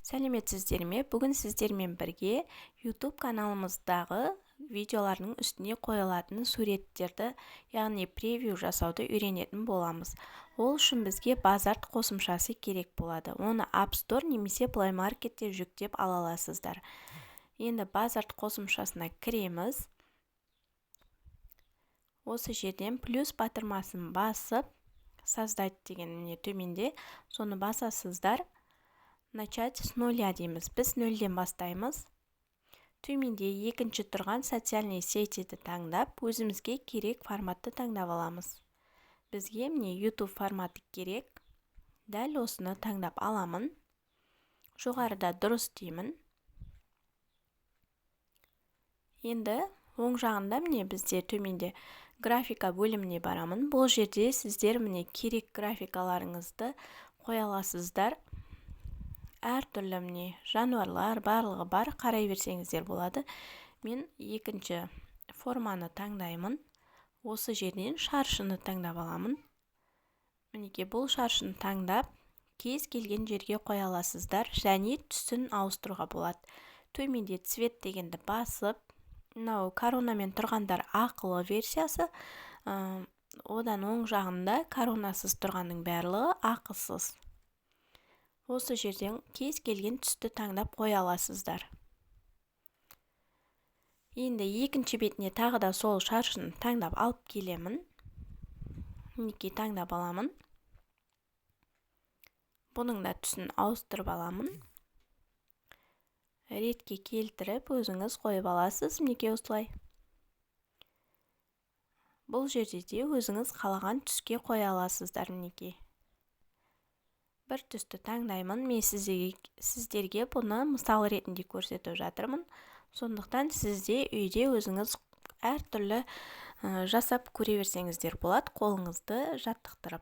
Сәлеметсіздер ме? Бүгін сіздермен бірге YouTube каналымыздағы видеолардың үстіне қойылатын суреттерді, яғни превью жасауды үйренетін боламыз. Ол үшін бізге Bazaart қосымшасы керек болады. Оны App Store немесе Play Marketте жүктеп ала аласыздар. Енді Bazaart қосымшасына кіреміз. Осы жерден плюс батырмасын басып, создать деген міне төменде, соны басасыздар. Начать с нуля дейміз. Біз нөлден бастаймыз. Төменде екінші тұрған социальные сетиді таңдап, өзімізге керек форматты таңдап аламыз. Бізге міне YouTube форматы керек. Дәл осыны таңдап аламын. Жоғарыда дұрыс деймін. Енді оң жағында міне бізде төменде графика бөліміне барамын. Бұл жерде сіздер міне керек графикаларыңызды қоя аласыздар. Әртүрлі міне жануарлар барлығы бар, қарай берсеңіздер болады. Мен екінші форманы таңдаймын. Осы жерден шаршыны таңдап аламын. Мінекей бұл шаршыны таңдап, кез келген жерге қоя аласыздар және түсін ауыстыруға болады. Төменде цвет дегенді басып, мынау коронамен тұрғандар ақылы версиясы, одан оң жағында коронасыз тұрғанның барлығы ақысыз. Осы жерден кез келген түсті таңдап қоя аласыздар. Енді екінші бетіне тағы да сол шаршыны таңдап алып келемін. Мінекей таңдап аламын. Бұның да түсін ауыстырып аламын. Ретке келтіріп өзіңіз қойып аласыз. Мінекей осылай. Бұл жерде де өзіңіз қалаған түске қоя аласыздар мінекей. Бір түсті таңдаймын. Мен сіздерге бұны мысал ретінде көрсетіп жатырмын. Сондықтан сізде үйде өзіңіз әртүрлі жасап көре берсеңіздер болады, қолыңызды жаттықтырып.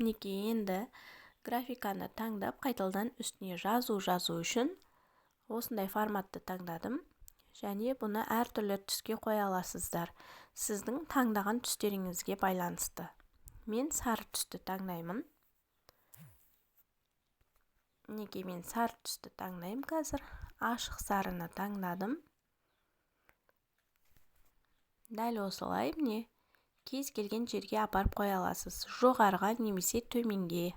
Мінекей енді графиканы таңдап, қайтадан үстіне жазу жазу үшін осындай форматты таңдадым. Және бұны әртүрлі түске қоя аласыздар. Сіздің таңдаған түстеріңізге байланысты. Мен сары түсті таңдаймын. Мінекей мен сары түсті таңдаймын қазір. Ашық сарыны таңдадым. Дәл осылай міне кез келген жерге апарып қоя аласыз. Жоғарыға немесе төменге.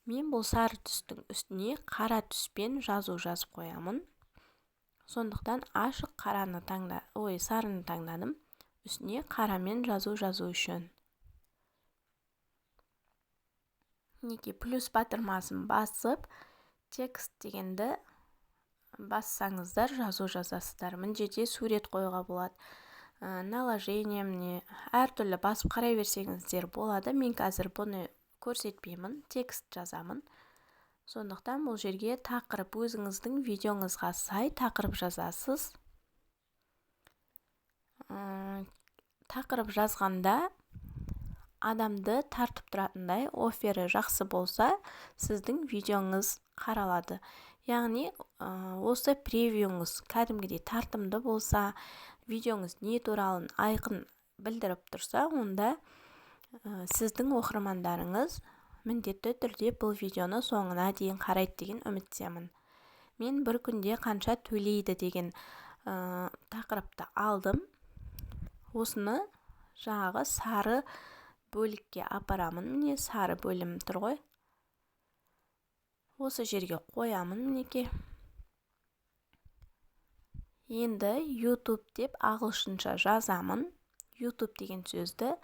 Мен бұл сары түстің үстіне қара түспен жазу жазып қоямын. Сондықтан ашық қараны таңда, ой, сарыны таңдадым. Үстіне қарамен жазу жазу үшін. Мінекей плюс батырмасын басып, текст дегенді бассаңыздар жазу жазасыздар. Мына жерде сурет қоюға болады. Наложение міне әртүрлі басып қарай берсеңіздер болады. Мен қазір бұны көрсетпеймін, текст жазамын. Сондықтан бұл жерге тақырып өзіңіздің видеоңызға сай тақырып жазасыз. Тақырып жазғанда адамды тартып тұратындай офері жақсы болса, сіздің видеоңыз қаралады. Яғни, осы превьюңыз кәдімгідей тартымды болса, видеоңыз не туралын айқын білдіріп тұрса, онда сіздің оқырмандарыңыз міндетті түрде бұл видеоны соңына дейін қарайды деген үміттемін. Мен бір күнде қанша төлейді деген тақырыпты алдым. Осыны жаңағы сары бөлікке апарамын. Міне сары бөлім тұр ғой. Осы жерге қоямын мінекей. Енді YouTube деп ағылшынша жазамын. YouTube деген сөзді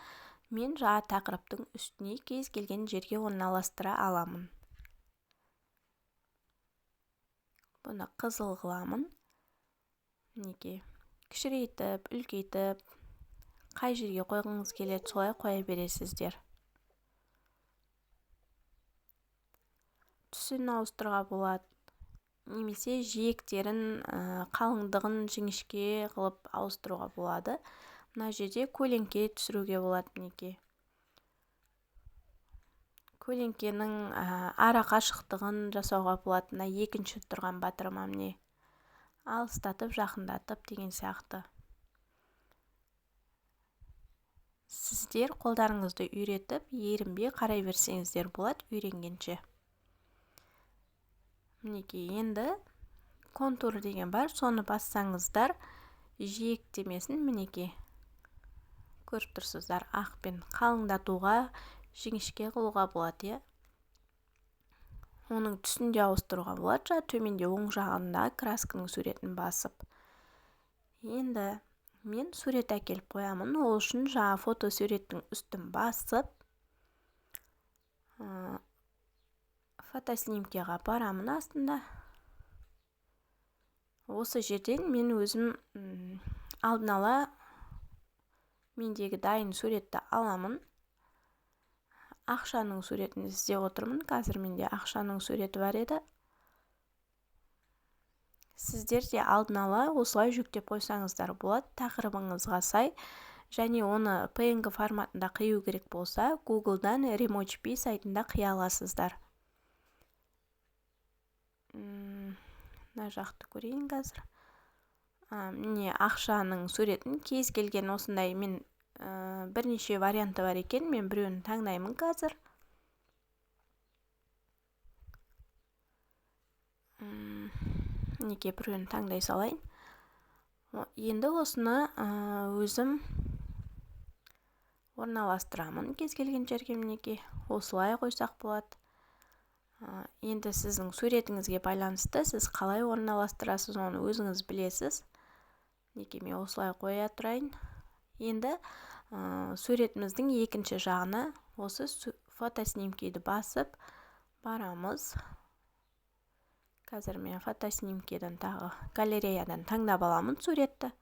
мен жаңа тақырыптың үстіне кез келген жерге орналастыра аламын. Бұны қызыл қыламын. Мінекей кішірейтіп, үлкейтіп, қай жерге қойғыңыз келеді, солай қоя бересіздер. Түсін ауыстыруға болады. Немесе жиектерін, қалыңдығын жіңішке қылып ауыстыруға болады. Мына жерде көлеңке түсіруге болады мінекей. Көлеңкенің ара қашықтығын жасауға болады. Мына екінші тұрған батырма міне. Алыстатып, жақындатып деген сияқты. Сіздер қолдарыңызды үйретіп, ерінбей қарай берсеңіздер болады үйренгенше. Мінекей, енді контур деген бар, соны бассаңыздар жиектемесін мінекей көріп тұрсыздар, ақпен қалыңдатуға, жіңішке қылуға болады, иә. Оның түсін де ауыстыруға болады, жаңа төменде оң жағында красканың суретін басып. Енді мен сурет әкеліп қоямын. Ол үшін жаңа фотосуреттің үстін басып, фотоснимкеға барамын астында. Осы жерден мен өзім алдын ала мендегі дайын суретті аламын. Ақшаның суретін іздеп отырмын. Қазір менде ақшаның суреті бар еді. Сіздер де алдын ала осылай жүктеп қойсаңыздар болады тақырыбыңызға сай. Және оны PNG форматында қию керек болса, Google'дан Remoji сайтында қия аласыздар. Мына жақты көрейін қазір. Міне ақшаның суретін кез келген осындай мен бірнеше варианты бар екен, мен біреуін таңдаймын қазір. Неге біреуін таңдай салайын. Енді осыны өзім орналастырамын кез келген жерге, мінекей осылай қойсақ болады. Енді сіздің суретіңізге байланысты сіз қалай орналастырасыз, оны өзіңіз білесіз. Мінекей мен осылай қоя тұрайын. Енді суретіміздің екінші жағына осы фотоснимкені басып барамыз. Қазір мен фотоснимкеден тағы галереядан таңдап аламын суретті.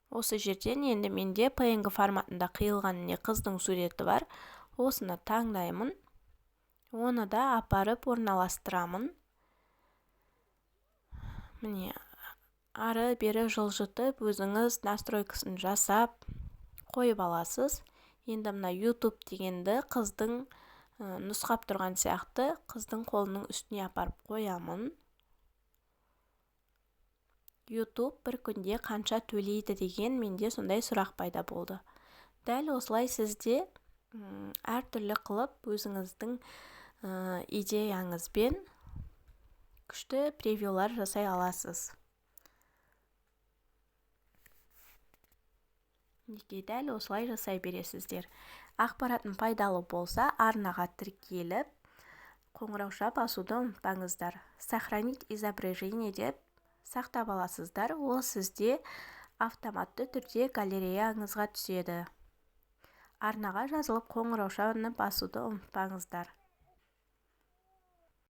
Осы жерден енді менде PNG форматында қиылған не қыздың суреті бар. Осыны таңдаймын. Оны да апарып орналастырамын. Міне ары бері жылжытып өзіңіз настройкасын жасап қойып аласыз. Енді мына YouTube дегенді қыздың нұсқап тұрған сияқты қыздың қолының үстіне апарып қоямын. YouTube бір күнде қанша төлейді деген менде сондай сұрақ пайда болды. Дәл осылай сізде әртүрлі қылып өзіңіздің идеяңызбен күшті превьюлар жасай аласыз. Мінекей дәл осылай жасай бересіздер. Ақпаратым пайдалы болса, арнаға тіркеліп, қоңырауша басуды ұмытпаңыздар. Сохранить изображение деп сақтап аласыздар. Ол сізде автоматты түрде галереяңызға түседі. Арнаға жазылып қоңыраушаны басуды ұмытпаңыздар.